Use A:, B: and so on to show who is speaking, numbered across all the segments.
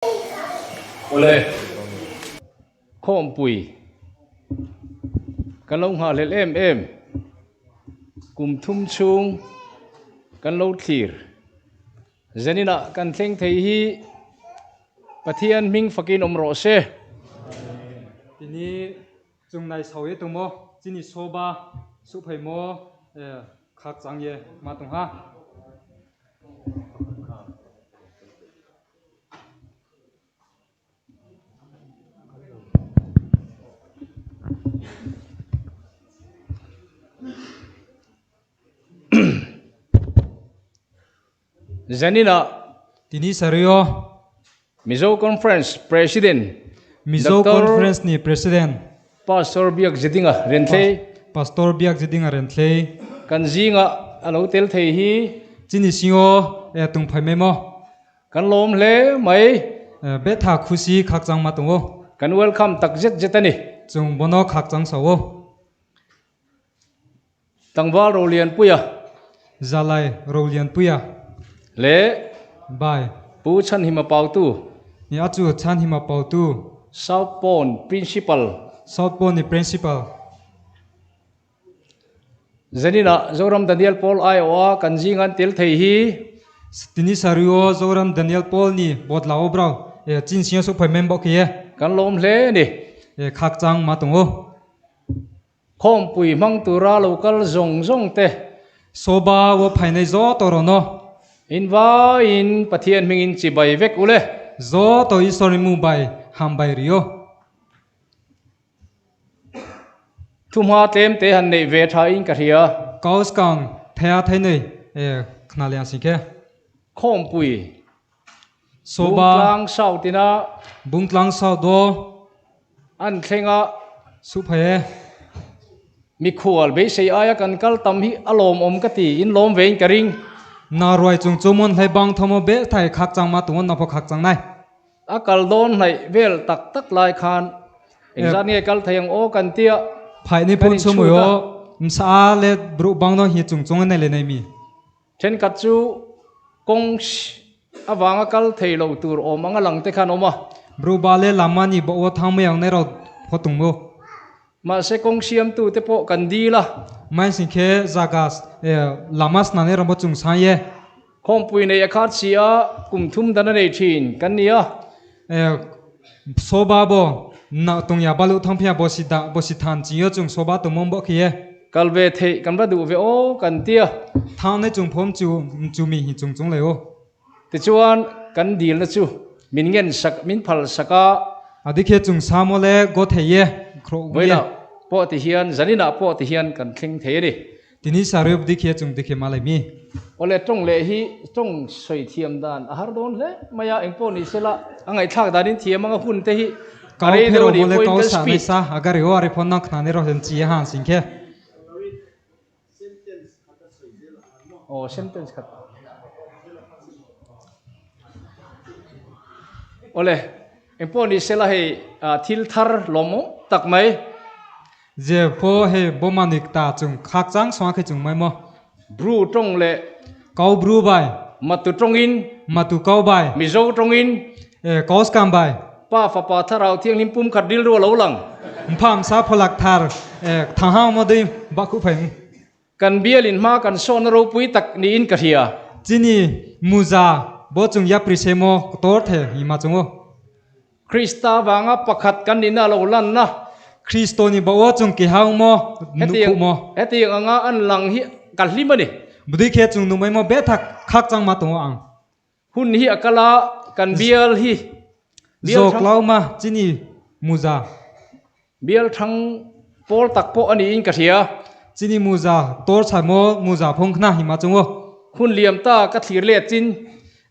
A: Awle, khawmpui kan lo nghahhlelh em em, kum thum chhung kan lo thlir zaninah kan thleng thei hi Pathian hming fakin awm rawh se.
B: Tini chung nai sau ye tung maw chini soba su phei maw khak chang ye ma tung ha.
A: Zaninah
B: Tini Sario.
A: Mizo Conference President
B: Mizo
A: Doctor
B: Conference ni President.
A: Pastor Biak Zidinga Renthlei.
B: Pastor Biak Zidinga Renthlei.
A: Kan zingah a lo tel thei hi.
B: Chini Singo e tung phai mai maw?
A: Kan lawm hle mai.
B: Betha khusi khak chang ma tung aw.
A: Kan welcome tak zet zet a ni.
B: Chung bono khak chang so aw.
A: Tlangval Rolianpuia.
B: Zalai Rolianpuia.
A: Leh.
B: Bai.
A: Pu Chhanhima Pautu.
B: Ni a chu Chhanhima Pautu.
A: South Pond Principal.
B: South Pond ni Principal.
A: Zaninah Zoram Daniel Paul aiawha kan zing an tel thei hi.
B: Tini Sario Zoram Daniel Paul ni bot la obrau e chin singa su phai member khi e.
A: Kan lawm hle a ni.
B: E khak chang ma tung u.
A: Khawmpui hmang tura lo kal zawng zawng te.
B: Soba wo phai nei zo to rawn aw.
A: In vaiin Pathian hmingin chibai vek u le.
B: Zo to i sorry mu bai ham bai ri aw.
A: Thuhma tlem te han neih ve tha in ka hria.
B: Kaus kang thea thei nei e khna liang si khe.
A: Khawmpui.
B: Soba.
A: Bungtlang South ina.
B: Bungtlang South aw.
A: An thleng a.
B: Su phei e.
A: Mikhual beisei aia kan kal tam hi a lawmawm ka ti, in lawm ve in ka ring.
B: Na ruai chung chu mun hlei bang thawm bel thai khak chang ma tungon na phaw khak chang nai.
A: A kal dawn hnaih vel tak tak lai khan engzat nge kal thei ang aw kan tia
B: Phai ni
A: kan
B: phun chu
A: inchhut
B: mui
A: a.
B: aw msa le bru bang no hi chung chung nei le nei mi.
A: Thenkhat chu kawng avanga kal thei lo tur awm anga lang te khan awm a.
B: Bru ba le lama ni bo aw thang mai ang nei ro phaw tung mu.
A: Mahse kawng siamtu te pawh kan dil a.
B: Mai sin khe zagas e lamas na nei ro mo chung sang ye.
A: Khawmpui nei a khat si a, kum thum dan a nei thin kan ni a.
B: E soba bo na tung ya balu thang phia bo si da bo si than chi yo chung soba tu mom bo khi e.
A: Kal ve theih kan va duh ve aw kan ti a.
B: Thang nei chung phawm chu chu mi hi chung chung le aw.
A: Tichuan kan dilna chu min ngen sak min phal sak a.
B: A dikhe chung sa maw le go thei e khro wi e.
A: Vawiinah pawh ti hian zaninah pawh ti hian kan thleng thei a ni.
B: Tini Sareup dikhe chung dikhe ma lai mi.
A: Awle tawng leh hi tawng sawi thiam dan a har dawn hle mai a, engpawh ni sela a ngaihthlak danin thiam anga hun te hi a rei deuh a nih pawhin kan speed. Aw sentence khat. Awle engpawh ni sela hei thil thar lawmawm tak mai.
B: Je phaw hei bawmanik ta chung khak chang sawng khi chung mai maw.
A: Bru tawng leh.
B: Kau bru bai.
A: Matu tawngin.
B: Matu kau bai.
A: Mizo tawngin.
B: E kau skam bai.
A: Pa fapa thlarau thianghlim pum khat rilru a lo lang.
B: Mpham sa phawlak thar e thang hang maw dei bak khuh pheng.
A: Kan bialin hma kan sawhna ropui tak niin ka hria.
B: Chini muza bo chung yapri se maw tor the hi ma chung u.
A: Krista vanga pakhat kan nihna a lo lanna.
B: Kristo nih bo aw chung ke hau maw, nu khuh maw?
A: Hetiang anga an lang hi ka hlim a ni.
B: Budi khe chung nu mai maw be thak khak chang ma tung ang.
A: Hun hi a kal a, kan bial hi bial
B: Zawk lo ma chini muza.
A: Bial thang pawl tak pawh a niin ka hria.
B: Chini muza tor chhai maw muza phung khna hi ma chung aw.
A: Hun liam ta ka thlir let chin.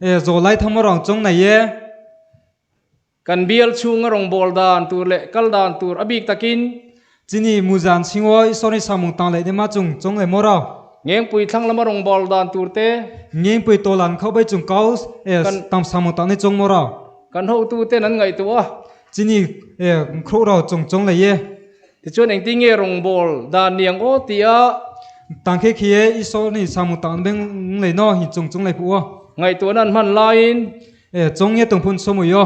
B: E zaw lai tham rong chung nei e.
A: Kan bial chhunga rawngbâwl dan tur leh kal dan tur a bik takin.
B: Chini muzan chhingawi sorry samung tang leh nema chung chung le maw rau.
A: Ngengpui thlang lama rawngbâwl dan tur te.
B: Ngengpui tawlan kho bai chung kau e tam samung tang ne chung maw rau.
A: Kan hotu ten an ngaihtuah a.
B: Chini e khruh rau chung chung le ye.
A: Tichuan engtin nge rawngbâwl dan niang aw tia.
B: Tang khe khi e i sorry samung tang beng le no hi chung chung le phu aw.
A: Ngaihtuahna an hman laiin.
B: Chong ye tongphun somui o.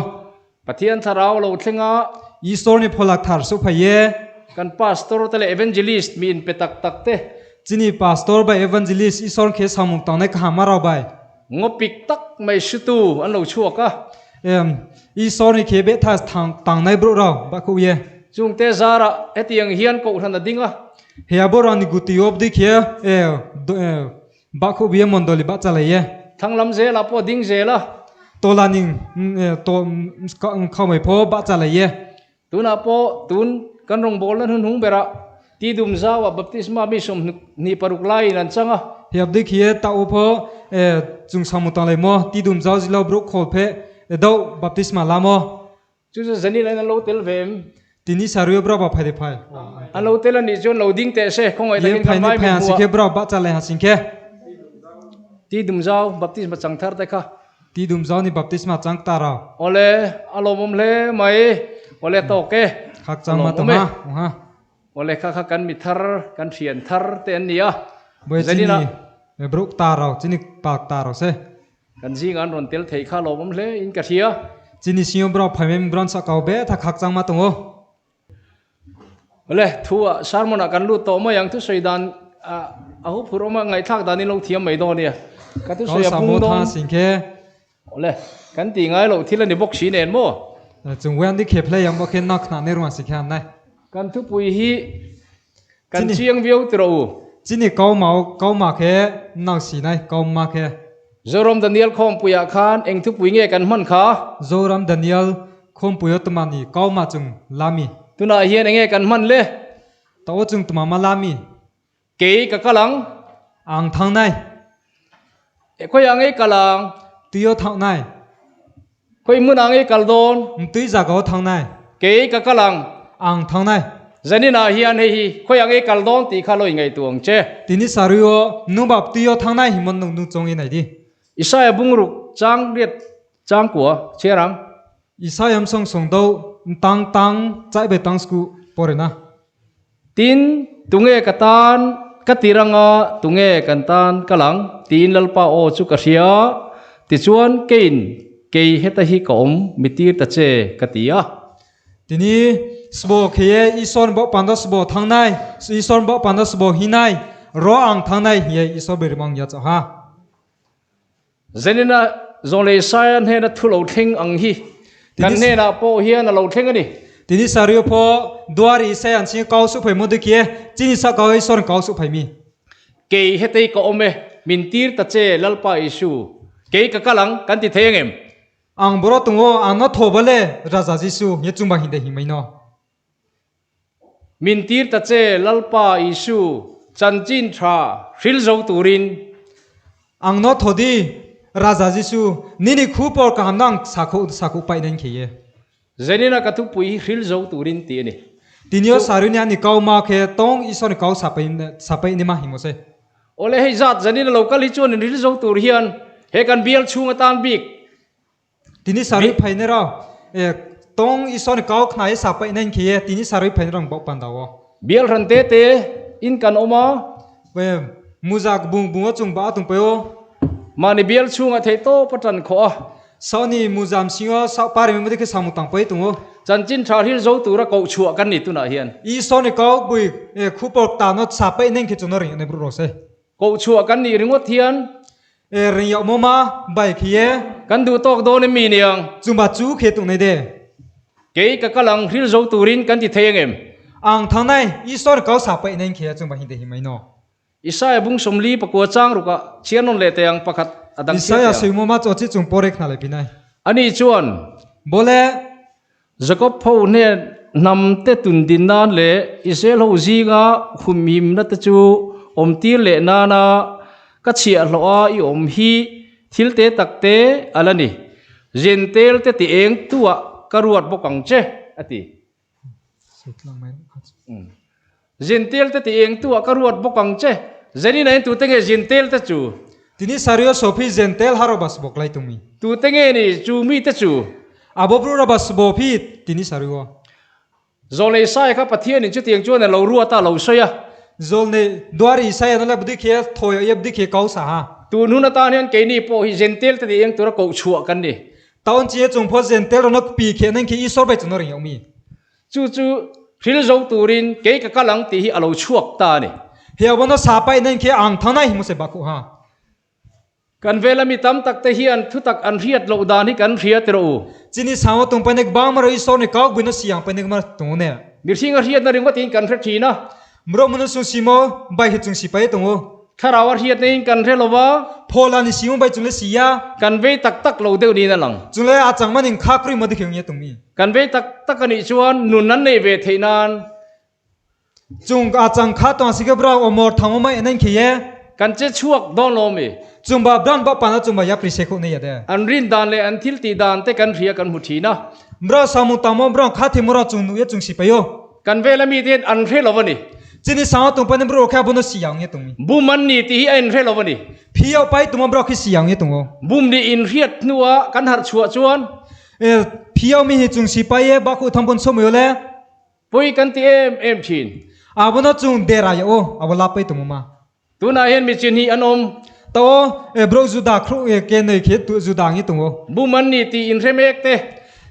A: Pathian thlarau lo thleng a.
B: Isor ni pholak thar su phai ye.
A: Kan pastor te leh evangelist mi inpe tak tak te.
B: Chini pastor bai evangelist Isor khe samung tong nai kaha ma rau bai.
A: Ngawpik tak mai hritu an lo chhuak a.
B: Isor ni khe beh tha tang nai bru rau ba khu ye.
A: Chungte zarah hetiang hian kohhran a ding a.
B: He a bawrah ni guti awp dik hi e ba khu bia mondoli ba chalai ye.
A: Thanglam zelah pawh ding zel a.
B: Tola ning to khau mai phaw ba chalai ye.
A: Tunah pawh tun kan rawngbawlna hnuhnung berah Tidum zauah baptisma mi 26 laiin an chang a.
B: Hi ap dik hi ta u phaw chung samu tang lai maw Tidum zau zilo bruk khawl phe do baptisma la maw.
A: Chu chu zanin an lo tel ve em?
B: Tini saruia bra ba phai de phai.
A: An lo tel a nih chuan lo ding teh se, khawngaih takin kan vai min hmuh
B: a. Bra ba cha lai ha sing khe.
A: Ti dum zau baptisma chang thar te kha.
B: Ti dum zau ni baptisma chang ta rau.
A: Awle, a lawmawm hle mai. Awle tawk e.
B: Khak chang ma tawng ha. Ha.
A: Awle kha kha kan mi thar, kan thian thar te an ni a.
B: Bai chini bruk ta rau, chini pak ta rau se.
A: Kan zingah an rawn tel thei kha lawmawm hle in ka hria.
B: Chini Sio bro phaimem bron sa kau be tha khak chang ma tung o.
A: Awle, thu ah sermon ah kan lut tawh mai ang thusawi dan a hu phur awm a ngaihthlak dan in lo thiam mai dawn nia. Ka thusawi a bung dawn. Awle, kan tih ngai loh thil a ni bawk si nen maw?
B: Chung wen di khep hlei ang bawk hian nak hnah nei ruang si khian nai.
A: Kan thupui hi kan chiang viau ti rawh u.
B: Chini kau mau kau ma khe nau si nai kau ma khe.
A: Zoram Daniel khawmpuiah khan eng thupui nge kan hman kha?
B: Zoram Daniel khawmpui aw tumah ni kau ma chung lami.
A: Tunah hian enge kan hman le?
B: Ta aw chung tumah ma lami.
A: Kei ka kal ang.
B: Ang thang nai.
A: E khawi ah ngei kal ang?
B: Tui aw thang nai.
A: Khawi hmun ah ngei kal dawn?
B: Tui zak aw thang nai.
A: Kei ka kal ang.
B: Ang thang nai.
A: Zanin ah hian hei hi khawi ah ngei kal dawn tih kha lo i ngaihtuah ang che.
B: Tini sarui aw nu bap tui aw thang nai hi mon nung nung chawng in ai di.
A: Isaiah bungruk chang riat chang kua chhiar ang.
B: Isaiah song song do tang tang chai be tang sku porena.
A: Tin, tunge ka tan ka tir anga tunge kan tan ka lang tiin Lalpa aw chu ka hria. Tichuan keiin kei heta hi ka awm mi tir ta che ka ti a.
B: Tini sbo kheye Isor bo panda sbo thangnai, Isor bo panda sbo hinai, ro ang thangnai hiye Isor berimong ya chaha.
A: Zenina zawng leh Isaia hnena thu lo thleng ang hi kan hnenah pawh hian a lo thleng a ni.
B: Tini Sariu pawh Duari Isaiah an ching kau suh phei maw dik hi chini sa kau Isor in kau suh phei mi.
A: Kei hetei ka awm e, min tir ta che Lalpa Isu, kei ka kal ang kan ti thei angem?
B: Ang bawraw tungaw ang no thaw bale Raja Jesu nge chungba hinde hi mai no.
A: Min tir ta che Lalpa Isu chanchin tha hril zo turin.
B: Ang no thaw di Raja Jesu nini khu por ka ham nang sakhu sakhu pai nen khi ye.
A: Zenina ka thupui hi hril zo turin tih a ni.
B: Tinio saruni ani kau ma khe tawng Isua ni kau sapai sapai ni ma hi mose.
A: Awle hei zat Zenina lo kal hi chuan in hril zo tur hian he kan bial chhung atan bik
B: Tini sarui phai ne rau e tawng Isua ni kau khna e sapai nen khi ye tini sarui phai ne rang bok pan daw.
A: Bial hran te te in kan awm a.
B: Pe muzak bung bung a chung ba tung pe o.
A: Mahni bial chhungah theih tawp a tan khawh a.
B: Sawni muzam singo sau pari mi mudi khi samu tang poi tungo.
A: Chanchin tha hril zo tura koh chhuah kan ni tunah hian.
B: I sawni kau bui khu por ta no sa pai neng khi chu no ring ne bru ro se.
A: Koh chhuah kan nih ringawt hian.
B: E ring yau mo ma bai khi e.
A: Kan duh tawk dawn em mi niang.
B: Chu ma chu khe tung nei de.
A: Kei ka kal ang hril zo turin kan ti thei angem.
B: Ang thang nai i sawni kau sa pai neng khi chu ma hin de hi mai no.
A: Isaiah bung 46 chang rukah chhiar nawn leh teh ang pakhat a dang chhiar
B: Isaiah
A: teh ang.
B: suimawma chaw chi chung pawh rek hna leh pinai.
A: Ani chuan.
B: Bawle.
A: Jakob ho hnen hnam te tun din nan leh Israel ho zinga humhimna te chu awm tir leh nana ka chhiah hlawh a i awm hi thil te tak te a la ni. Zentel te ti eng tuah ka ruat bawk ang che, a ti. Zintel te ti eng tu ah ka ruat bawk ang che. Zenina in tute nge zintel te chu?
B: Tini sario sophi zentel harobas bawk lai tumi.
A: Tute nge ni chu mi te chu?
B: Abobru rabas bawphi tini sario.
A: Zawlnei Isaiah kha Pathian in chutiang chuan a lo ruat a, a lo sawi a.
B: Zawlnei Duari Isaiah na la bdik hi a thawi a iap dik hi kau sa ha.
A: Tun hun atan hian keini pawh hi zentel te ti eng tura koh chhuah kan ni.
B: Taon chi chung pho zen tel ro pi khe nang khi isor bai chunor ing mi.
A: Chu chu hril zo turin kei ka kal ang tih hi a lo chhuak ta a ni.
B: He abono sa pai nang khi ang thang nai himu se ba khu ha.
A: Kan vela mi tam tak te hian thutak an hriat loh dan hi kan hria tirh u.
B: Chini sango tung panek bang maro isor ni kau buino siang panek mar tung ne.
A: Mihring a hriatna ringawt in kan hre thin a.
B: Mro munu sung simo bai hi chung si pai tung u.
A: Thlarau a hriatna in kan hre lova.
B: Phola ni simo bai chung le siya.
A: Kan vei tak tak lo deuh niin a lang.
B: Chung le a chang man in kha kri madi khiang ye tung mi.
A: Kan vei tak tak a nih chuan nun an nei ve theih nan.
B: Chung a chang kha tawng si ke bra omor thang omai enen khi ye.
A: Kan che chhuak dawn lo mi.
B: Chung ba bran ba pana chung ba ya pri se khu nei ya de.
A: An rin dan le an thil ti dan te kan hria kan hmu thin a.
B: Bra samu tamo bra kha thi mura chung nu ye chung si payo.
A: Kan vel ami te hian an hre lo a ni.
B: Chini sang tung pan bro kha bono si yang ye tung mi.
A: Bum an ni ti hi a in hre lo a ni.
B: Phi au pai tuma bro khi si yang ye tung o.
A: Bum ni in hriat hnua kan harh chhuah chuan.
B: E phi au mi hi chung si pai ye ba khu tham bon som yo le.
A: Pui kan ti em em thin.
B: Abono chung dera ya o abo la pai tumu ma.
A: Tunah hian mi chin hi an awm.
B: Ta o e bro juda khru e ke nei khi tu juda ngi tung o.
A: Bum an ni ti in hre mek te.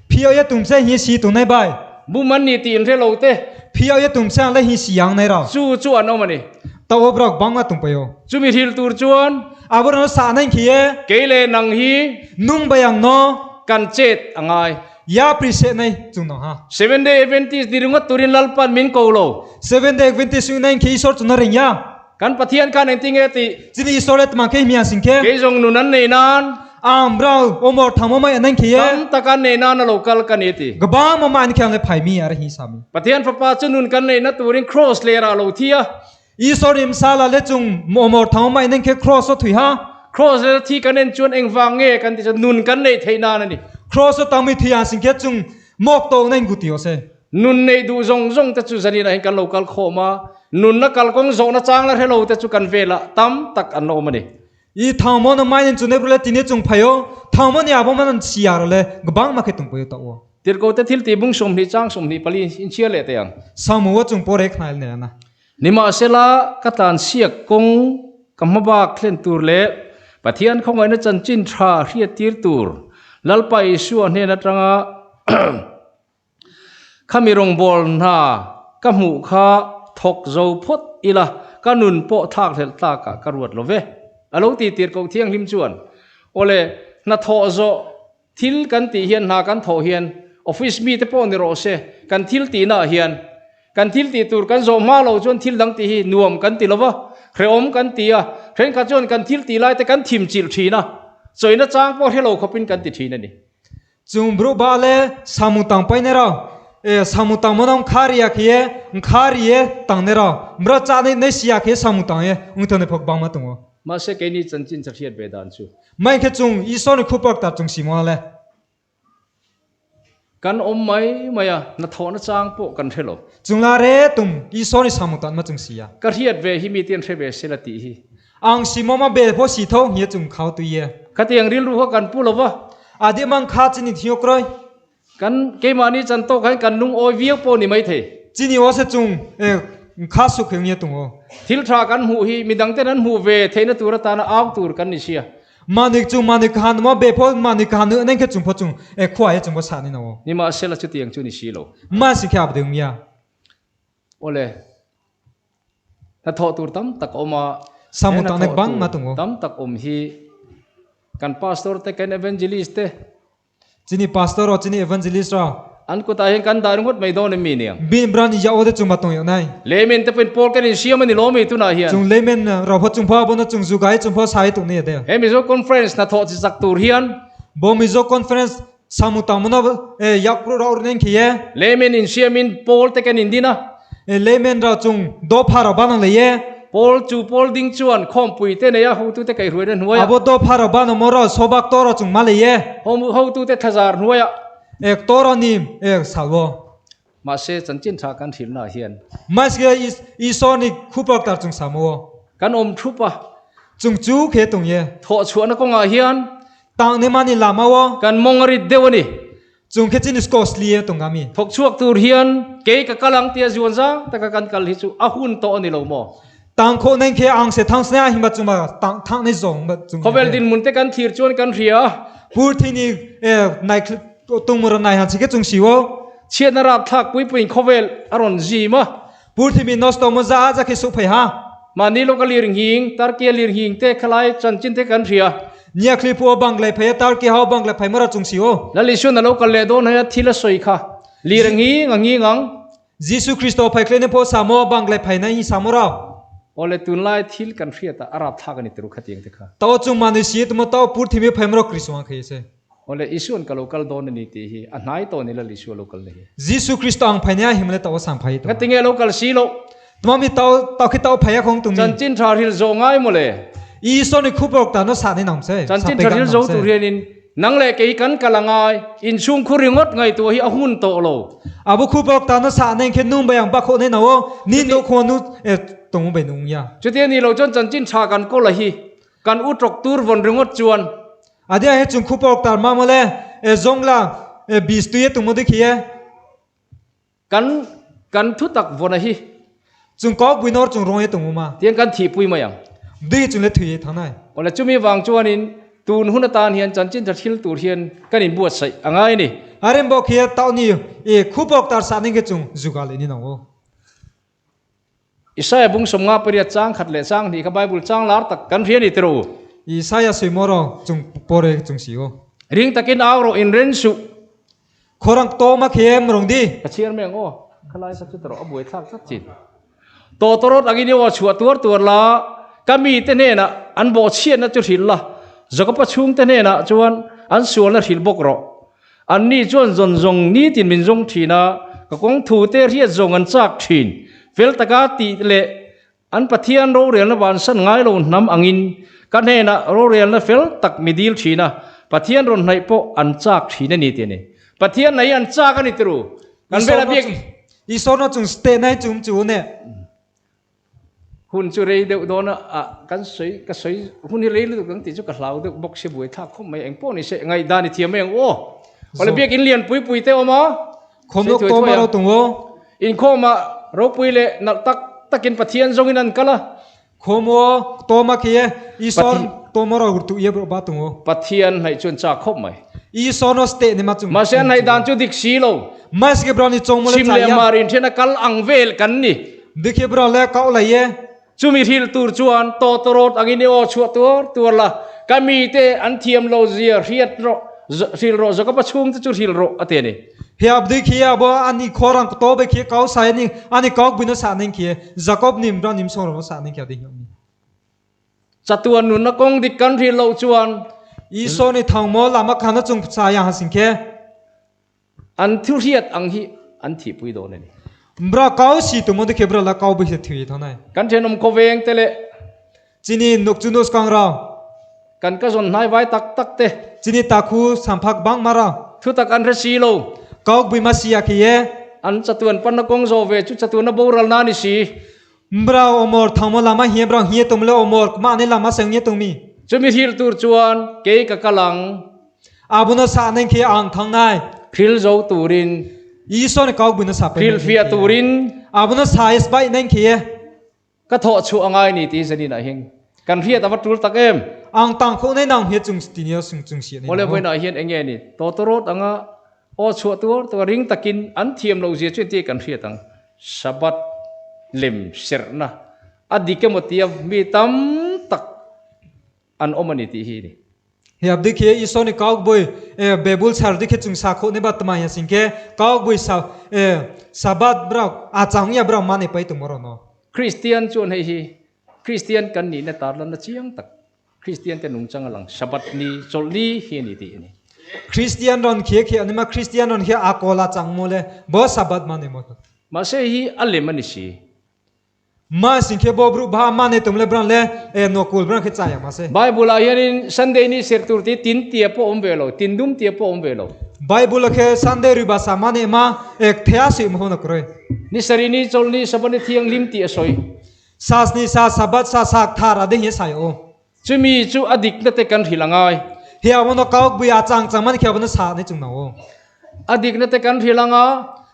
B: Phi o ye tum se hi si tu nei bai.
A: Bum an ni ti in hre lo te.
B: Phi o ye tum se le hi si yang nei ra.
A: Chu chu an awm a ni.
B: Ta o bro bang ma tung pai o.
A: Chumi hril tur chuan.
B: Abo no sa nei khi e.
A: Kei le nang hi.
B: Nung bayang no.
A: Kan chet a ngai.
B: Ya pri se nei chung nong ha.
A: Seventh Day Adventist ni ringawt turin Lalpan min ko lo.
B: Seventh Day Adventist ung nei khi isor chuna ring ya.
A: Kan Pathian khan engtin nge tih?
B: Chini isor le tmang ke miang sing ke.
A: Kei zawng nun an nei nan.
B: Ang brau omor thamo mai anang khi ye.
A: Tam tak an nei nan a lo kal ka ni ti.
B: Gaba mo ma an khiang le phai mi ar hi sami.
A: Pathian fapa chu nun kan nei na turin cross ler ah lo thi a.
B: Isor rim sala le chung omor thamo mai anang khi cross o thui ha.
A: Cross ler thi kan en chuan engvang nge kan ti chuan nun kan neih theih nan a ni.
B: Cross o tangmi thui ang sing ke chung mok to nang gu ti o se.
A: Nun neih duh zawng zawng te chu zanin ah hian kan lo kal khawm a, nunna kalkawng zawhna chang la hre lo te chu kan velah tam tak an awm a ni.
B: I thang mo na mai nen chu ne le tine chung phayo thang mo ni abo man siar le gbang ma khe tung poyo ta o.
A: Tirhkoh te thil tih bung 20 chang 24 in chhiar leh teh ang.
B: Samu a chung pawh rek hnail nen a.
A: Nimahsela, ka tlan siak kawng ka hma bak thlen tur leh Pathian khawngaihna chanchin tha hriattir tur Lalpa Isua hnen atanga Khami rawngbâwl hna ka hmuh kha thawk zo phawt ila, ka nun pawh thlak hlelh tlakah ka ruat lo ve. A lo ti tir koh thianghlim chuan, Awle, hna thawh zawh thil kan tih hian hna kan thawh hian office mite pawh ni rawh se, kan thil tihnaah hian kan thil tih tur kan zawh hma lo chuan thil dang tih hi nuam kan ti lo va, hrehawm kan ti a, thenkhat chuan kan thil tih laite kan thim chilh thin a, chawina chang pawh hre lo khawpin kan ti thin a ni.
B: Chung bru ba le samu tang pai ne rao e samu tang mo nong kha ria khi e kha ri e tang ne rao mra cha ne ne sia khi samu tang e ung thone phok bang ma tung o.
A: Mahse keini chanchin chahriat ve dan chu.
B: Mai khe chung Isua ni khupak ta chung si mo le.
A: Kan awm mai mai a, hnathawhna chang pawh kan hre lo.
B: Chung la re tum Isua ni samu tan ma chung si a.
A: Ka hriat ve hi mi te an hre ve sela tih hi.
B: Ang si mo ma bel pawh si tho nge chung khau tui e.
A: Khatiang rilru kha kan pu lo va.
B: A dih mang kha chini thiok roi.
A: Kan keimahni chan tawk khan kan lungawi viau pawh ni mai thei.
B: Chini aw se chung e kha suk hiu nge tung aw.
A: Thil tha kan hmuh hi midang ten an hmuh ve theihna tur atana au tur kan ni sia.
B: Manik chung manik han maw be phaw manik han nu neng khe chung phaw chung e khua e chung phaw sa ni no.
A: Nimahsela chutiang chu ni si lo.
B: Ma si kha abdung ya.
A: Awle, hnathawh tur tam tak awm a,
B: Samu
A: he
B: tan ek
A: hnathawh
B: bang
A: tur
B: ma tung aw.
A: tam tak awm hi kan pastor te, kan evangelist te.
B: Chini pastor aw, chini evangelist aw.
A: An kutah hian kan dah ringawt mai dawn em mi niang?
B: Bin bran i ya aw te chung ma tung ioh nai.
A: Layman te pawhin pawl kan insiam a ni lawm ei tunah hian.
B: Chung layman ro phaw chung phaw bona chung zu gai chung phaw sai tung ni a de.
A: He Mizo conference hnathawh chi chak tur hian.
B: Bo Mizo conference Samu tamuna e yak pro ra neng khi ye.
A: Layman in siamin Paul te kan in din a.
B: E layman ra chung do pha ra banang le ye.
A: Paul chu Paul ding chuan khawmpui te nei a hotu te kaihruai na hnuai a.
B: Abo do pha ra ban mo ra sobak to ra chung ma le ye.
A: Hotu te thazar hnuai a.
B: Ek to ra nim ek salwo.
A: Mahse chanchin tha kan thilna ah hian.
B: Mahse Isua nih khupak tar chung sam aw.
A: Kan awm thup a.
B: Chung chu khe tung ye.
A: Thawh chhuahna kawngah hian.
B: Tang ne mani lam aw.
A: Kan mawng a rit deuh a ni.
B: Chung khe chin costly e tung ami.
A: Thawk chhuak tur hian kei ka kal ang tia zuan zang taka kan kal hi chu a hun tawh a ni lo maw?
B: Tang kho neng khe ang se thang sna hima chuma tang thang nei zong ba chung.
A: Khawvel dinhmun te kan thlir chuan kan hria.
B: Pur thi ni nai tungmur nai han chike chung siwo.
A: Chhiatna rapthlak puipuiin khawvel a rawn zim a.
B: Pur thi mi nosto mo za za khi su phei ha.
A: Mahni lawka lir nghing, Turkey a lir nghing te khalai chanchin te kan hria.
B: Nia khli pu a bang le phei a Turkey ho bang le phei mara chung siwo.
A: Lal Isuan a lo kal leh dawn hei a thil a sawi kha. Lir a nghing a nghing ang.
B: Jesuh Kristo phei ne pawh sa maw bang le phei na hi sa maw rau.
A: Awle tunlai thil kan hriat ah a rapthlak a ni turu khatiang te kha.
B: Tau chung ma ni si tumaw tau pur thimi phei maw Kristo ang khei se.
A: Awle Isuan ka lo kal dawn a ni tih hi a hnai tawh ni lal Isua lo kal na hi.
B: Jesuh Kristo ang phei nia him le tau sang phei
A: tumaw. Ngatinge lo kal si loh.
B: Tumaw mi tau tau khi tau phei a khong tung mi.
A: Chanchin tha hril zawh ngai maw le.
B: Isua ni khup rawk ta no sa ni nang se.
A: Chanchin tha hril zo tur hianin Nang leh kei kan kal a ngai, inchhungkhur ringawt ngaihtuah hi a hun tawh lo.
B: A bu khu bawk ta na sa neng khen nung bayang bak khawh nei no o, ni no khua nu e tong bai nung ya.
A: Chutia ni lo chuan chanchin tha kan kawl a hi, kan u tawk tur vawn ringawt chuan.
B: A dia he chung khu bawk tar ma mawle e zawng la e bis tui e tung maw dikhi e.
A: Kan kan thutak vawn a hi.
B: Chung kawk bui nawr chung rawng e tung uma.
A: Tiang kan thihpui mai ang.
B: Dui chung le thui e thang nai.
A: Awle chumi vang chuanin tun hun atan hian chanchin tha thil tur hian kan inbuatsaih a ngai a ni.
B: A rem bawk hi tauh ni e khu bawk tar sah ning ke chung zuga leh ni nang aw.
A: Isaiah bung 58 chang khat leh chang hnih kha Bible chang lar tak kan hria ni tiraw u.
B: Isaiah sui maw rawh chung pawr e chung si aw.
A: Ring takin au rawh inren suh.
B: Khawrang tawm a khem rong di.
A: Ka chhiar mai ang aw, khalai kha chu tawrh a buai thlak tlat chin. Tawtawrawt angin i aw chhuah tuar tuar la, ka mite hnenah an bawhchhiatna chu hrilh la, Jakoba chhungte hnenah chuan an sualna hrilh bawk rawh. Anni chuan zawn zawng nitin min zawng thin a, ka kawng thute hriat zawng an chak thin. Fel taka tih leh An Pathian rorelna vansan ngai lo hnam angin ka hnenah rorelna fel tak mi dil thin a, Pathian rawn hnaih pawh an chak thin a ni tih a ni. Pathian hnaih hi an chak a ni tiru. Kan vela biak.
B: Isawrna chung steh nai chum chu ne.
A: Hun chu rei deuh dawn a, ah kan sawi ka sawi hun hi rei lutuk ang tih chu ka hlau deuh bawk si buai thlak khawp mai engpawh ni se ngaihdan i thiam mai ang aw. Awle biak in lian pui pui te awm a.
B: Khawmlawk tawm a ro tung aw.
A: Inkhawmah ropui leh nalh tak takin Pathian zawngin an kal a.
B: Khawm aw, tawm a khi e, Isawr tawm a ro ur tu ia bro ba tung aw.
A: Pathian hnaih chu an chak khawp mai.
B: Isawr no steh ni ma chung.
A: Mahse an hnaih dan chu dik si lo.
B: Mahse bro ni chong mo le
A: Chhim leh mar inthen a kal ang vel kan ni.
B: Dikhi bro le kau lai e.
A: Chumi hril tur chuan tawtawrawt angin i aw chhuah tuar tuar la, ka mite an thiam lo zia hriat rawh, hril rawh, Jakoba chhungte chu hril rawh, a ti a ni.
B: Hi abdi khi a bo ani khorang to be khi kau sai ni ani kau bino sa ning khi Jakob nim ro nim song ro sa ning khi adi hi ni.
A: Chatuan nunna kawng dik kan hril loh chuan.
B: Isua ni thang maw lama khana chung sa ya ha sing khe.
A: An thu hriat ang hi an thihpui dawn a ni.
B: Bra kau si tu mo dikhe bra la kau bi thui thonai.
A: Kan thenawm khawveng te leh.
B: Chini nuk chu nus kang rau.
A: Kan ka zawn hnai vai tak tak te.
B: Chini takhu samphak bang ma rau.
A: Thu tak an hre si lo.
B: Kau bui ma si a khi e.
A: An chatuan panna kawng zawh ve chu chatuan a boral na ni si.
B: Bra omor thangmo lama hie bra hie tum le omor ma ne lama seng nie tung mi.
A: Chumi hril tur chuan kei ka kal ang.
B: Abuno sa neng khi ang thang nai.
A: Hril zo turin.
B: Isua ni kau buino sa pe.
A: Hril fiah turin.
B: Abuno sa is bai neng khi e.
A: Ka thawh chhuah a ngai ni ti zanin ah hing kan hriat a va tul tak em.
B: Ang tang kho nei nang hia chung ti nia sung chung sia nei.
A: Awle vawiinah hian enge ni tawtawrawt anga aw chhuah tuar tuar ring takin an thiam lo zia chu entir kan hriat ang. Sabbath lem serhna a dik emaw tia mi tam tak an awm a ni tih hi a ni.
B: Hi ap dikhi Isua nih kauk bui e Bible char dikhi chung sa khawh ni ba tama ya singke kauk bui sa e Sabbath bra a chang ya bra ma ne pai tomorrow no.
A: Kristian chuan hei hi Kristian kan nihna tarlanna chiang tak Kristian te nungchang a lang Sabbath ni chawlh ni hi a ni tih a ni.
B: Kristian ron khi khi anima Kristian ron khi a kawl a chang mo le bo Sabbath ma ne mo.
A: Mahse hi a lem a ni si.
B: Ma singkhe bo bru ba ma ne tum le bran le e no kul bran khe chaya ma se.
A: Bible ah hianin Sunday ni serh tur ti tin tia pawh awm ve lo, tin dum tia pawh awm ve lo.
B: Bible khe Sunday ri ba sa ma ne ma ek thea si mo na kroi.
A: Ni sarih ni chawlh ni Sabbath ni thianghlim tih a sawi.
B: Sas ni sa Sabbath sa sak thar a ding hi sai o.
A: Chumi chu a dikna te kan hrilh a ngai.
B: Hi a wono kauk bui a chang chang man khe wono sa ni chung na o.
A: A dikna te kan hrilh anga.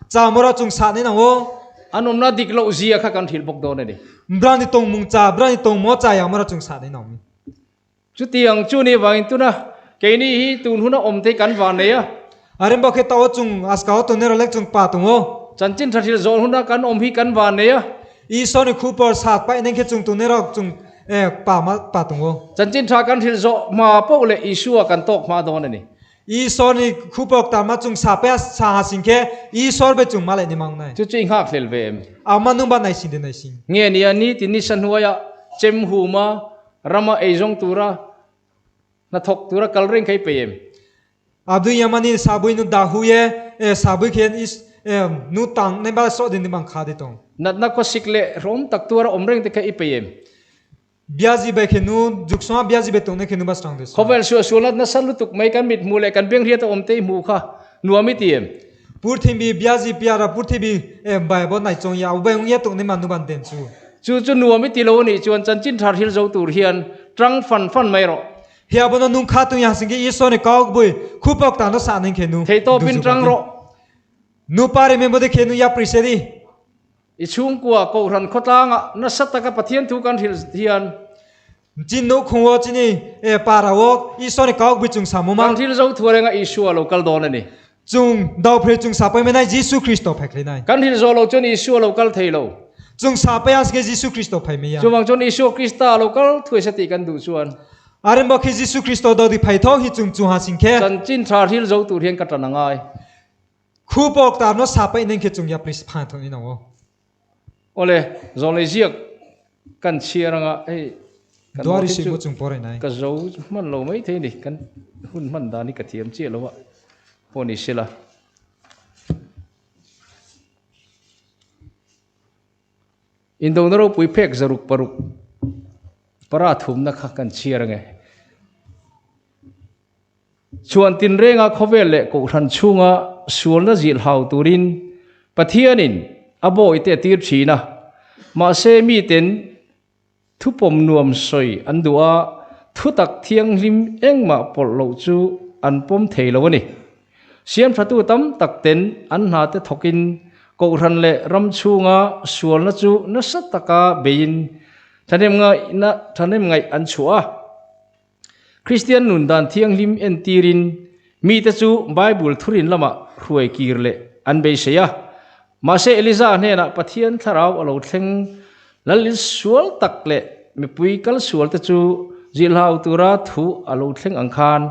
B: Cha mora chung sa ni na o.
A: An awmna dik loh zia kha kan hrilh bawk dawn a ni.
B: Brani tong mung cha, brani tong maw cha yang mara chung sa nei nong mi.
A: Chutiang chu ni vangin tuna keini hi tun huna awm thei kan van nei a.
B: A rem bawk hi tao chung askao tu nero lek chung pa tung aw.
A: Chanchin tha thil zawl huna kan awm hi kan van nei a.
B: Isua ni khu por sat paih neng khi chung tu nero chung e pa ma pa tung aw.
A: Chanchin tha kan thil zawh hma poh leh Isua kan tawk hma dawn a ni.
B: Isua ni khu por ta ma chung sa pe sa ha sing khe Isua be chung ma leh ni mang nai.
A: Chu chu i nghak hlel ve em?
B: A ma nung ba nai sing de nai sing.
A: Nge nia ni ti ni sa hnuaia chem huma Rama eizawng tura hnathawk tura kal reng kha i peih em?
B: Abdu Yamani sabui nu dahu ye e sabui khian is e nu tang nei ba so din bang kha de tong.
A: Natna khawsik leh hrehawm tak tura awm reng te kha i peih em?
B: Biazi bai khi nu juksonga biazi bai tong nei khi nu bas tang de so.
A: Khawvel suah sual natna san lutuk mai kan mit hmuh leh kan beng hriat a awm te i hmuh kha nuam i ti em?
B: Purthibi biazi piara purthibi e bai bo nai chong ya u bai ung ye tung nei ma nu ban den chu.
A: Chu chu nuam i ti lo a nih chuan chanchin thar hil zo tur hian tang fan fan mai rawh.
B: Hia bono nung kha tung ya singke Isua ni kauk bui khu pok tang no sa ning khe nu
A: Thei tawpin tang rawh.
B: Nu pa re me mode khe nu ya pri se di.
A: I chhungkua Kohhran khawtlangah nasa taka Pathian thu kan hrilh hian.
B: Chin nu khung aw chini e para aw Isua ni kauk bui chung sa mu ma.
A: Kan hrilh zo thu renga Isua lo kal dawn a ni.
B: Chung do phre chung sa pai me nai Jesu Kristo phai khle nai.
A: Kan hrilh zawh lo chuan Isua lo kal thei lo.
B: Chung sa pai as ke Jesu Kristo phai me ya.
A: Chuvang chuan Isua Krista lo kal thuai sa tih kan duh chuan.
B: Arem bawk hi Jesu Kristo do di phai tho hi chung chu ha sing khe.
A: Chanchin tha hrilh zo tur hian ka tan a ngai.
B: Khu pawk tar no sa pai neng khe chung ya please phan thong in aw.
A: Awle, zawnglei ziak kan chhiar anga hei kan
B: Duari si mu chung pawh rei nai.
A: Ka zo hman lo mai thei ni, kan hun hman dan hi ka thiam chiah lo a, pawh ni sela. Indona ropui phek zaruk paruk para thumna kha kan chhiar ange. Chuan tinrenga khawvel leh kohhran chhunga sualna zilh hau turin Pathianin a bawihte a tir thin a, mahse miten thupawm nuam sawi an duh a, thutak thianghlim engmah pawlh loh chu an pawm thei lo a ni. Siamthatu tam tak ten an hnate thawkin kohhran leh ram chhunga sualna chu nasa taka beiin thahnem ngaih an chhuah a. Kristian nun dan thianghlim entirin mite chu Bible thurin lamah hruai kir leh an beisei a. Mahse Eliza hnenah Pathian thlarau a lo thleng Lalin sual tak leh mipui kal sualte chu zilhau tura thu a lo thleng ang khan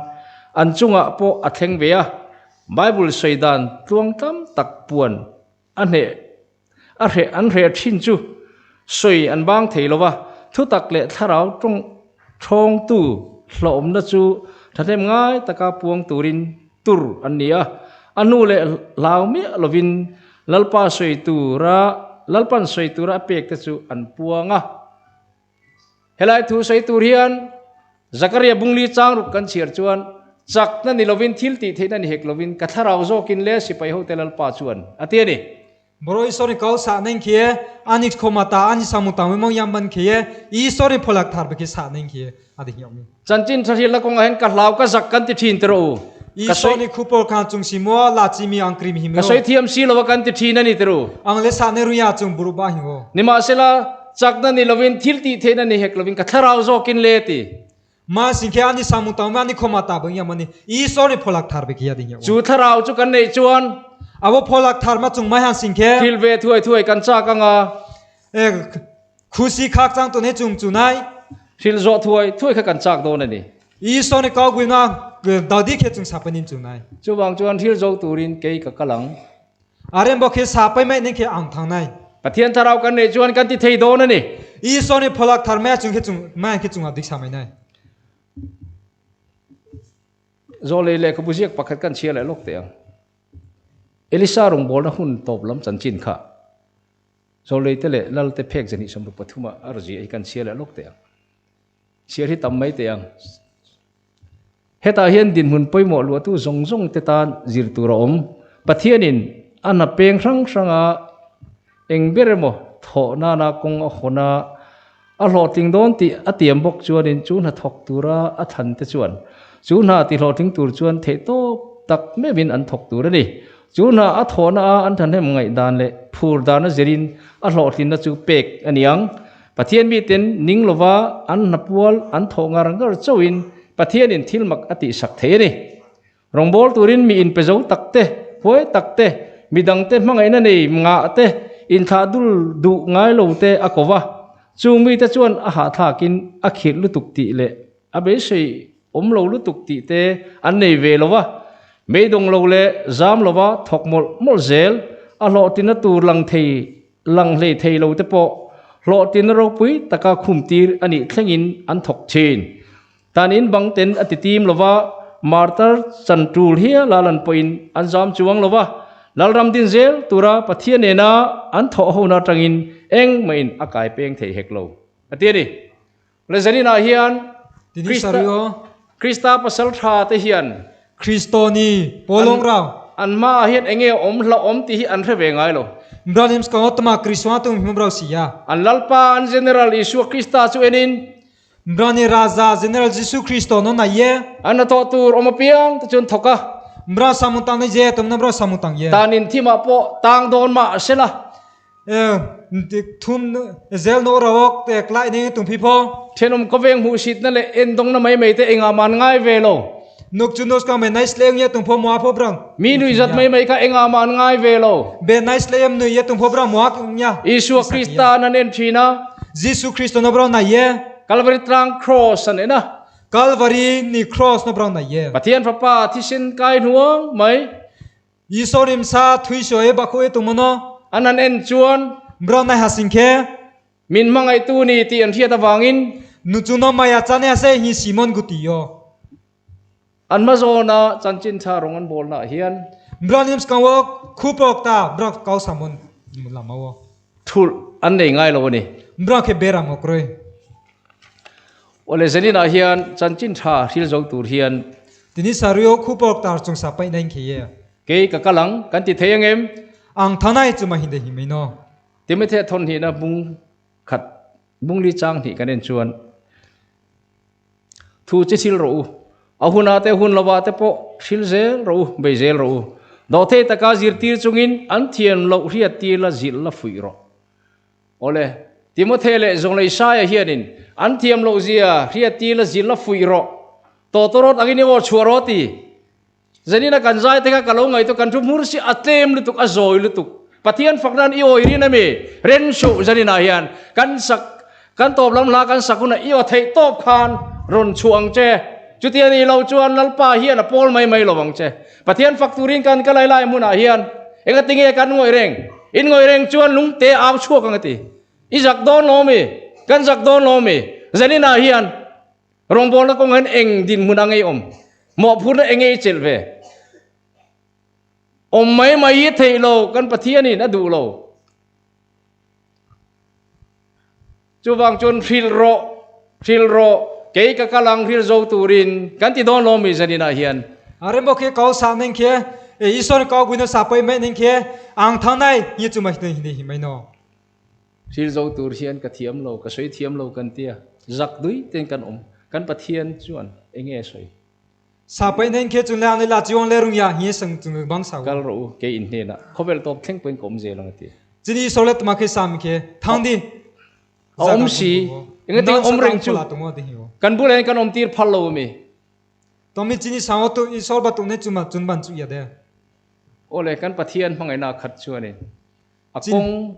A: an chungah pawh a thleng ve a. Bible sawi dan tluang tam tak puan a hneh a hreh an hreh thin chu sawi an bang thei lo va, thutak leh thlarau tawng thawngtu hlawhawmna chu thahnem ngai taka puang turin tur an ni a, a hnu leh hlau miah lovin Lalpa sawi tura Lalpan sawi tura a pek te chu an puang a. Helai thu sawi tur hian Zakaria bungli changruk kan chhiar chuan chakna ni lovin thil tih theihna ni hek lovin ka thlarau zawkin le sipai hote Lalpa chuan a ti a ni.
B: Bro Isor i kau sah neng khi e anik khoma ta ani samu tang mong yam ban khi e Isor i pholak thar be khi sah neng khi e adi hiam mi.
A: Chanchin tha hrilna kawngah hian ka hlau ka zak kan ti thin tiraw u. Ka
B: Isor ni khupor khan chung si mo la chi mi ang krim hi
A: Ka sawi thiam si lo a kan ti thin a ni tiraw.
B: Ang le sah ne ruya chung buru ba hi wo.
A: Nimahsela Chakna ni lovin thil tih theihna ni hek lovin ka thlarau zawkin le ti.
B: Ma singkhe ani samu tang ma ani khoma ta bang yam ani Isor ni pholak thar be khiya ding ya.
A: Chu thlarau chu kan neih chuan.
B: Abo pholak thar ma chung mai han singkhe.
A: Thil ve thuai thuai kan chak anga.
B: E khusi khak chang to ne chung chu nai.
A: Thil zawh thuai thuai kha kan chak dawn ani.
B: Isor ni kau gui na dadi khe chung sapanin chu nai.
A: Chuvang chuan thil zo turin kei ka kal ang.
B: Arem bawk hi sa pai mai ning khi ang thang nai.
A: Pathian thlarau kan neih chuan kan ti thei dawn a ni.
B: Isua nih pholak thar mei chung khi chung mei khi chungah dik sa mai nai.
A: Zawlei lehkhabu ziak pakhat kan chhiar leh lawk teh ang. Elisa rawngbawlna hun tawp lam chanchin kha Zawlei te leh Lal te phek zahnih 73 ah a raw ziah hi kan chhiar leh lawk teh ang. Chhiar hi tam mai teh ang. Hetah hian dinhmun pawimawh luahtu zawng zawng te tan zir tur a awm. Pathianin a hna peng hrang hranga eng ber emaw thawh nana kawng a hawn a, a hlawhtling dawn tih a tiam bawk chuanin chu hna thawk tura a thlan te chuan chu hna ti hlawhtling tur chuan theihtawp tak meuhin an thawk tur a ni. Chu hna a thawhna a an thahnem ngaih dan leh phur dan a zirin a hlawhtlinna chu pek a ni ang. Pathian miten ning lova an hnapual an thawh ngar ngar chauhin Pathianin thil mak a tihsak thei a ni. Rawngbâwl turin mi inpe zo tak te, huai tak te, mi dangte hmangaihna nei ngah te, inthlah dul duh ngai lo te a ko va. Chung mite chuan a hahthlakin a khirh lutuk tih leh a beisei awm lo lutuk tih te an nei ve lo va. Meidawng lo leh zam lova thawk mawlh mawlh zel a hlawhtlinna tur lang thei lang hlei thei lo te pawh hlawhtlinna ropui taka khumtir a nih thlengin an thawk thin. Tan in bang ten a ti tim lo va, martar chan tul hial a lan pawhin an zam chuang lo va, Lalram din zel tura Pathian nena an thawh hona atangin engmahin a kai peng thei hek lo, a ti a ni. Le zaninah hian Krista pasal tha te hian
B: Kristo ni Paulong rau.
A: An hmaah hian enge awm hlauhawm tih hi an hre ve ngai lo.
B: Ibrahim ska tama Kristo tung hmum rau siya.
A: An Lalpa an General Isua Krista chu enin
B: Mrani Raja General Jisu Kristo no na ye.
A: An hnathawh tur awm apiang te chu an thawk a.
B: Mra samutang na ye tum na mra samutang ye.
A: Tan in thim ah pawh tang dawn mah a sela.
B: Thum zel no rawk te klai nei tum phi pho.
A: Thenawm khawveng hmuhsitna leh endawngna mai mai te engah mah an ngai ve lo.
B: Nuk chu nus ka me nice leng ye tum pho mua pho brang.
A: Mi nui zat mai mai kha engah mah an ngai ve lo.
B: Be nice lem nui ye tum pho brang mua nya.
A: Isua Krista an en thin a.
B: Jesu Kristo no brang na ye.
A: Kalvari tlang cross an en a.
B: Kalvari ni cross no brang na ye.
A: Pathian Fapa thisen kai hnuang mai.
B: Isua rim sa thui soi ba khu e tum no.
A: An han en chuan.
B: Brang nai ha sing khe.
A: Min hmangaihtu ni tih an hriat avangin.
B: Nu chu no mai a chan e se hi Simon gu ti yo.
A: An hma zawna chanchin tha rawng an bawlnaah hian.
B: Branims kan wo khu pawk ta bra kau samon lama wo.
A: Thulh an nei ngai lo a ni.
B: Bra khe bera ngawk roi.
A: Awle zaninah hian chanchin tha hril zo tur hian.
B: Tini sario khu pawk tar chung sa paih nain khe ye.
A: Kei ka kal ang kan ti thei ang em?
B: Ang thanai chu ma hinde hi mai no.
A: Timothy thawn hnihna bung khat bungli chang hnih kan en chuan thu chi sil rawh u, a huna te hun lova te pawh hril zel rawh u, bei zel rawh u. Dawhthei taka zirtir chungin an thian loh hriat tir la zilh la fuih rawh. Awle, Timothy leh Zawnglei Saia hianin an thiam loh zia hriat tir la zilh la fuih rawh. Tawtawrawt angin i aw chhuah rawh ti. Zanina kan zai te kha ka lo ngaihtuah kan thu hmur si a tlem lutuk a zawi lutuk Pathian fak nan i awi rin ami ren suh zaninah hian kan sak kan tawp lam hla kan sak hunah i aw theih tawp khan rawn chhuah ang che chutia ni lo chuan Lalpa hian a pawl mai mai lo ang che Pathian fak turin kan ka lai lai hmunah hian engatinge kan ngawih reng in ngawih reng chuan lungte au chhuak ang a ti i zak dawn lo ami kan zak dawn lo ami zaninah hian Rawngbawlna kawng hian eng dinhmun a ngei awm? Mawhphurhna eng nge i chelh ve? Awm mai mai hi theih lo, kan Pathianin a duh lo. Chuvang chuan hrilh rawh, hrilh rawh, kei ka kal ang hrilh zo turin kan ti dawn lo mi zaninah hian.
B: A rem bawk hi kau sa neng khi, e Isua ni kau buina sa pai mai neng khi, ang thang nai hi chu mai hi mai no.
A: Thil zo tur hian ka thiam lo, ka sawi thiam lo kan tia, zak dui ten kan awm. Kan Pathian chuan enge a sawi?
B: Sa paih nen khi chun le ang le la chiong le rung ya hi sang chung bang sa
A: Kal rawh u, kei in hnenah khawvel tawp thleng pawhin ka awm zel ang a ti.
B: Chini solet ma khi sam khi thang di.
A: A awm si, enge ting awm reng chu kan bulah hian kan awm tir phal lo ami?
B: Tomi chini sang tu i sol ba tu ne chuma chun ban chu ya de.
A: Awle kan Pathian hmangaihna khat chuanin A kawng.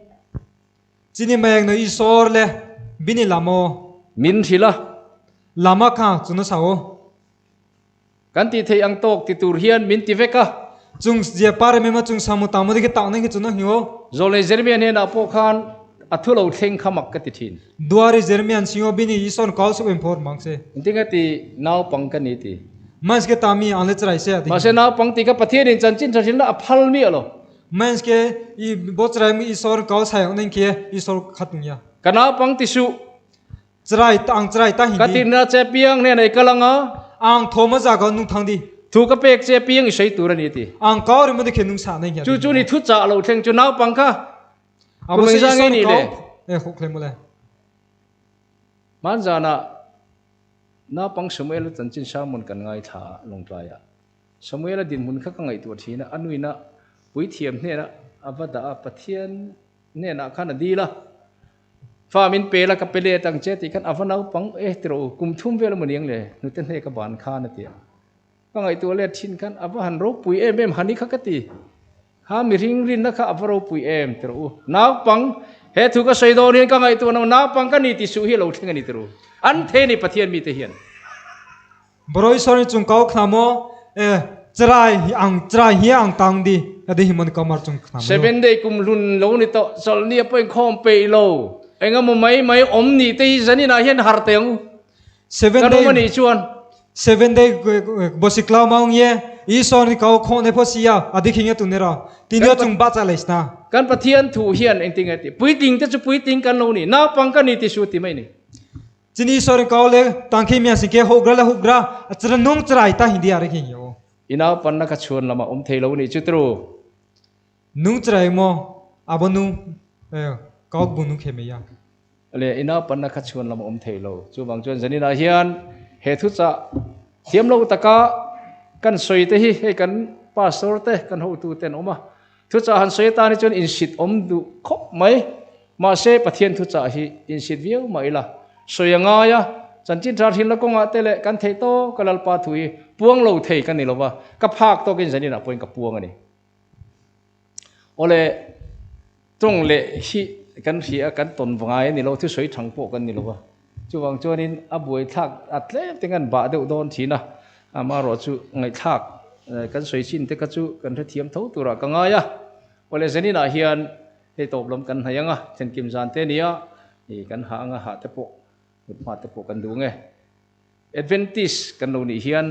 B: Chini mayang no i sawr le bini lamo.
A: Min hrilh a.
B: Lama kha chu na sao.
A: Kan tih theih ang tawk ti tur hian min ti vek a.
B: Chung zia pare mema chung samu tamu de khi tak na khi chu na hio.
A: Zawlei Jeremiah hnenah pawh khan a thu lo thleng kha mak ka ti thin.
B: Duari Jeremiah an singo bini i sawn kal sup em phawr mang se.
A: Engtin nge ti naupang ka ni ti.
B: Mans ke tami ang le charai se a ti.
A: Mahse naupang ti kha Pathianin chanchin tha hrilhna a phal miah lo.
B: Mans ke i bochrai mi i sor kal sai ang neng ke i sor khat nia.
A: Ka naupang ti suh.
B: Charai ta ang charai ta hindi.
A: Ka tirna che piang hnen ei kal anga.
B: Ang thoma za ka nung thang di.
A: Thu ka pek che piang i sei tur a ni ti.
B: Ang kau ri mo de khe nung sa neng hian.
A: Chu chu ni thu chah lo thleng chu naupang kha. Kum engzah nge ni le?
B: E khuk hle mo le.
A: Hmanzanah naupang Samuel chanchin sermon kan ngaithla a Lawngtlaiah. Samuel-a dinhmun kha ka ngaihtuah thin a, a nuina. Puithiam hnenah a va dah a, Pathian hnenah khan a dil a, Fa min pe la ka pe let ang che tih khan a va naupang e ti rawh u, kum thum vel emaw niang le hnute hne ka ban khan a ti a. Ka ngaihtuah let thin khan a va han ropui em em hani kha ka ti. Kha mihring rinna kha a va ropui em ti rawh u. Naupang he thu ka sawi dawn hian ka ngaihtuah na naupang ka ni ti suh hi a lo thleng a ni ti rawh u. An thei a ni Pathian mite hian.
B: Boroi sawrni chung kau khna maw e chrai hi ang chrai hi ang tang di adi hi mon kamar chung khna maw.
A: Seven day kum hlun lo ni tawh chawlhni a pawhin khawm peih lo engemaw mai mai awm nih te hi zanin ah hian har teh ang u.
B: Seven
A: Kan
B: day
A: awm a nih chuan.
B: Seven day bosiklau maung ye i sawrni kau khawh ne phaw sia adi khi nge tu ne ra tinio chung ba cha leis na.
A: Kan Pathian thu hian engtin nge tih puitling te chu puitling kan lo ni naupang ka ni ti su ti mai ni.
B: Chini sor kau le tangkhi mia singke hogra le hugra achra nung chrai ta hindi are khi yo.
A: I naupanna ka chhuan lamah awm thei lo nih chu tru.
B: Nung chrai mo abonu kau bunu khe me ya.
A: Le i naupanna ka chhuan lamah awm thei lo. Chuvang chuan zaninah hian he thuchah thiam lo taka kan sawi te hi hei kan pastor te kan hotu te an awm a. Thuchah han sawi atan hi chuan insit awm duh khawp mai. Mahse, Pathian thuchah hi insit viau mah ila, sawi a ngai a, chanchin tha hrilhna kawngah te leh kan theih tawk a Lalpa thu hi puang lo thei ka ni lo va, ka phak tawkin zaninah pawhin ka puang a ni. Awle, tawng leh hi kan hria a, kan tawn ngai a ni lo, thusawi thang pawh kan ni lo va. Chuvang chuanin a buaithlak a tlem te ngan bah deuh dawn thin a, amaherawh chu ngaihthlak kan sawi chin te kha chu kan hrethiam tho turah ka ngai a. Awle zaninah hian hei tawp lam kan hnaih ang a, thlenkim zan te nia i kan hah anga hah te pawh mut hma te pawh kan duh nge. Adventist kan lo nih hian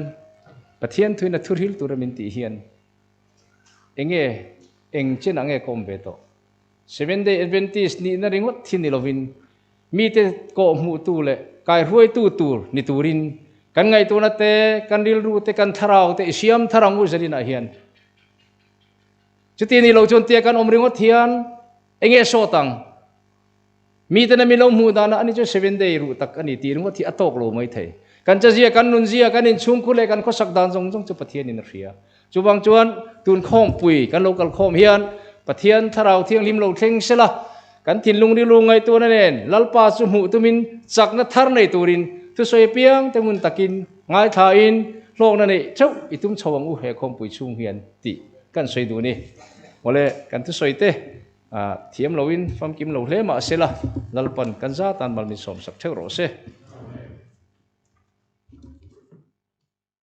A: Pathian thuin a thurhil tura min tih hian enge eng chenah nge ka awm ve tawh? Seventh Day Adventist nihna ringawt hi ni lovin Mite kawhhmuhtu leh kaihruaitu tur ni turin kan ngaihtuahna te, kan rilru te, kan thlarau te i siam thar ang u zaninah hian. Chuti ni lo chuan tia kan awm ringawt hian enge sawt ang? Miten a min lo hmuh danah ani chu seven day ruh tak a ni tih ringawt hi a tawk lo mai thei. Kan chazia, kan nunzia, kan inchhungkhur leh kan khawsak dan zawng zawng chu Pathianin a hria. Chuvang chuan tun khawmpui kan lo kal khawm hian Pathian Thlarau Thianghlim lo thleng sela, kan thinlung rilru ngaihtuahna nen Lalpa chu hmuh tumin chakna thar nei turin thusawi apiang te ngun takin ngaithlain hlawkna neih theuh i tum chho ang u he khawmpui chhung hian tih kan sawi duh ni. Mawle kan thusawi te thiam loin famkim lo hle mah sela Lalpan kan zatan mal min sawmsak theuh rawh se.